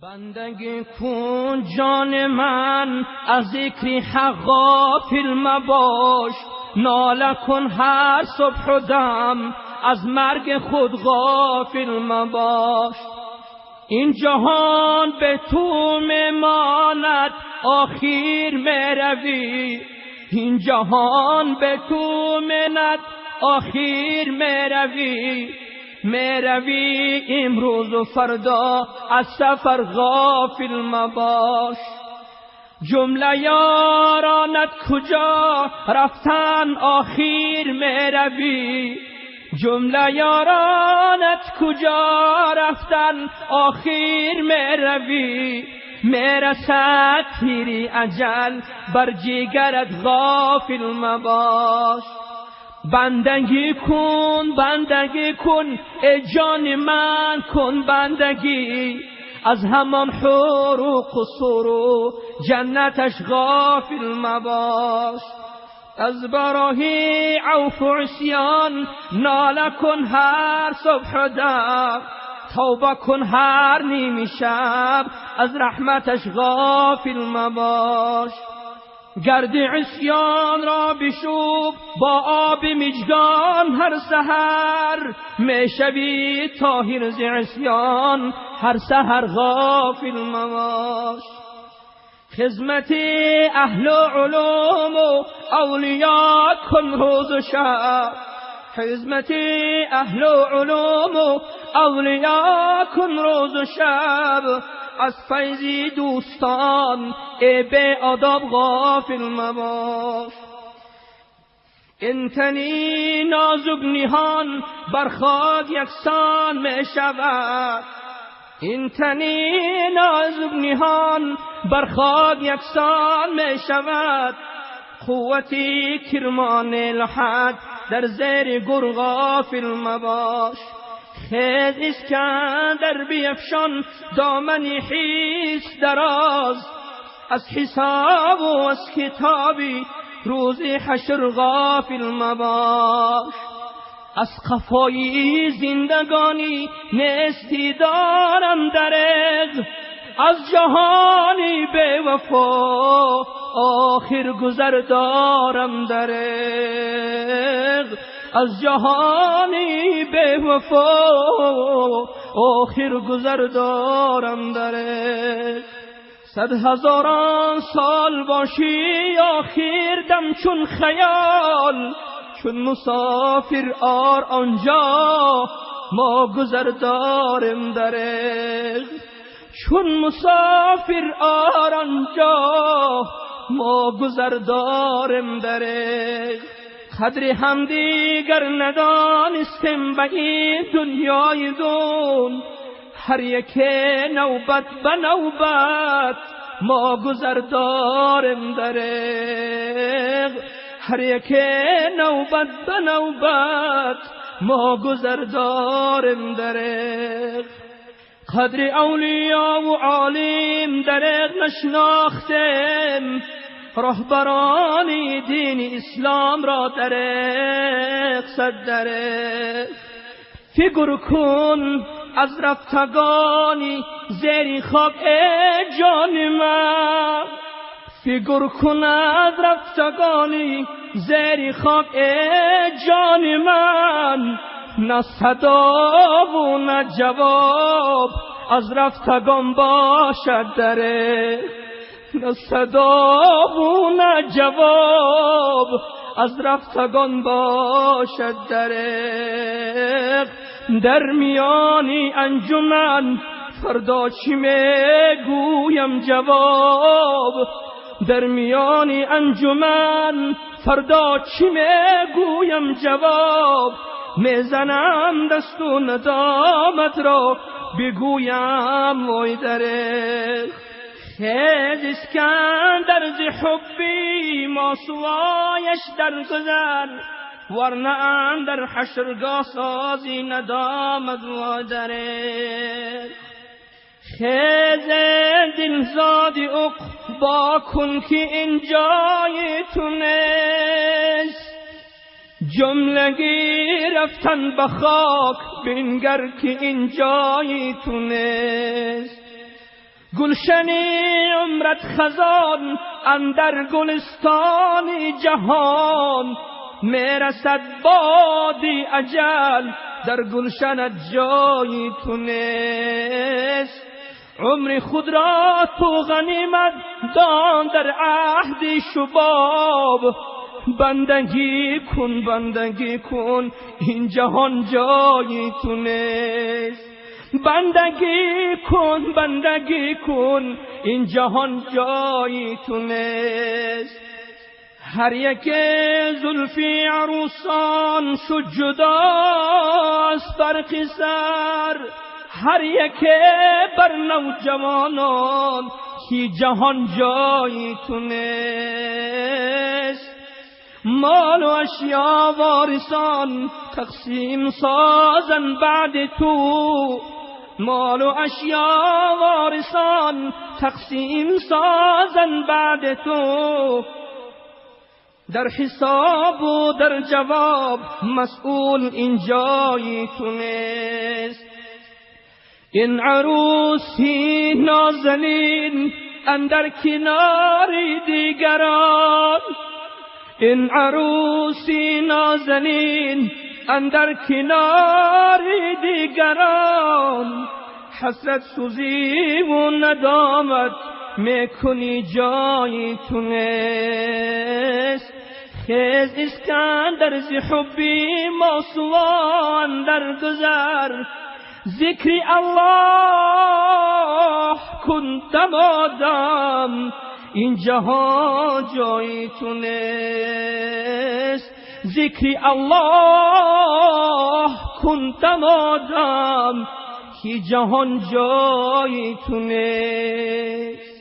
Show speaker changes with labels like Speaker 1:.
Speaker 1: Бандагӣ кун, ҷони ман, аз зикри ҳақ ғофил мабош. Нола кун ҳар субҳу дам, аз марги худ ғофил мабош. Ин ҷаҳон ба ту мемонад, охир меравӣ. Ин ҷаҳон ба ту монад, охир меравӣ. Меравӣ имрӯз-у фардо, аз сафар ғофил мабош. Ҷумла ёронат куҷо рафтанд, охир меравӣ. Ҷумла ёронат куҷо рафтанд, охир меравӣ. Мерасад тири ажал бар ҷигарат, ғофил мабош. Бандагӣ кун, бандагӣ кун, эй ҷони ман, кун бандагӣ. Аз ҳамон ҳуру қусуру ҷаннаташ ғофил мабош. Аз барои авфу исён нола кун ҳар субҳу дам, тавба кун ҳар нимшаб, аз раҳматаш ғофил мабош. Гарди исёнро бишӯб бо оби мижгон ҳар саҳар, мешавӣ тоҳир зи исён ҳар саҳар, ғофил мабош. Хидмати аҳли улуму авлиё кун рӯзу шаб, хидмати аҳли улуму авлиё кун рӯзу шаб. Аз файзи дӯстон эй беадаб ғофил мабош. Ин тани нозук ниҳон бар хок яксон мешавад, ин тани нозук ниҳон бар хок яксон мешавад. Қуввати кирмон лаҳд дар зери гур ғофил мабош. Хез Искандар биафшон домани ҳис дароз, аз ҳисобу аз китоби рӯзи ҳашр ғофил мабош. Аз қафои зиндагонӣ нестӣ дорам дареғ, аз ҷаҳони бевафо охир гузар дорам дареғ. Аз ҷаҳони бевафо охир гузар дорам дареғ. Сад ҳазорон сол бошӣ охир дам чун хаёл, чун мусофир ор онҷо мо гузар дорем дареғ. Чун мусофир ор онҷо мо гузар дорем дареғ. Қадри ҳамдигар надонистем ба ин дунёи дун, ҳар як навбат ба навбат мо гузар дорем дареғ. Ҳар як навбат ба навбат мо гузар дорем дареғ. Қадри авлиё ва олим дареғ нашинохтем, роҳбарони дини ислом ро дареғ сад дареғ. Фикр кун аз рафтагони зери хок эй ҷони ман, фикр кун аз рафтагони зери хок эй ҷони ман. На садо ва на ҷавоб аз рафтагон бошад дареғ, на садо ва на ҷавоб аз рафтагон бошад дареғ. Дар миёни анҷуман фардо чӣ мегӯям ҷавоб, дар миёни анҷуман фардо чӣ мегӯям ҷавоб. Мезанам дасту надомат ро бигӯям вой дареғ. Хез Искандар зи ҳубби мо сувояш дар гузар, варна андар ҳашргоҳ сози надомат вой дареғ. Хез дилзоди уқбо кун ки ин ҷои ту нест, ҷумлагӣ рафтан ба хок бингар ки ин ҷои ту нест. گلشن عمرت خزان اندر گلستان جهان، میرسد بادی اجل در گلشنت جایی تو نیست. عمر خود را تو غنیمت دان در عهد شباب، بندگی کن بندگی کن این جهان جایی تو نیست. بندگی کن بندگی کن این جهان جایی تو نیست. هر یک زلفی عروسان شد جدا از فرق سر، هر یک بر نوجوانان که جهان جایی تو نیست. مال و اشیا وارثان تقسیم سازن بعد تو، مال و اشیا وارثان تقسیم سازن بعد تو. در حساب و در جواب مسئول این جایی تو نیست. این عروسی نازنین اندر کنار دیگران، این عروسی نازنین اندر کنار دیگران، حسرت سوزی و ندامت میکنی جایی تو نیست. خیز اسکندر ز حبی ما سوان در گذر، ذکر الله کن دمادم این جهان جایی تو نیست. ذکر الله کن دمادم که جهان جایی تو نیست.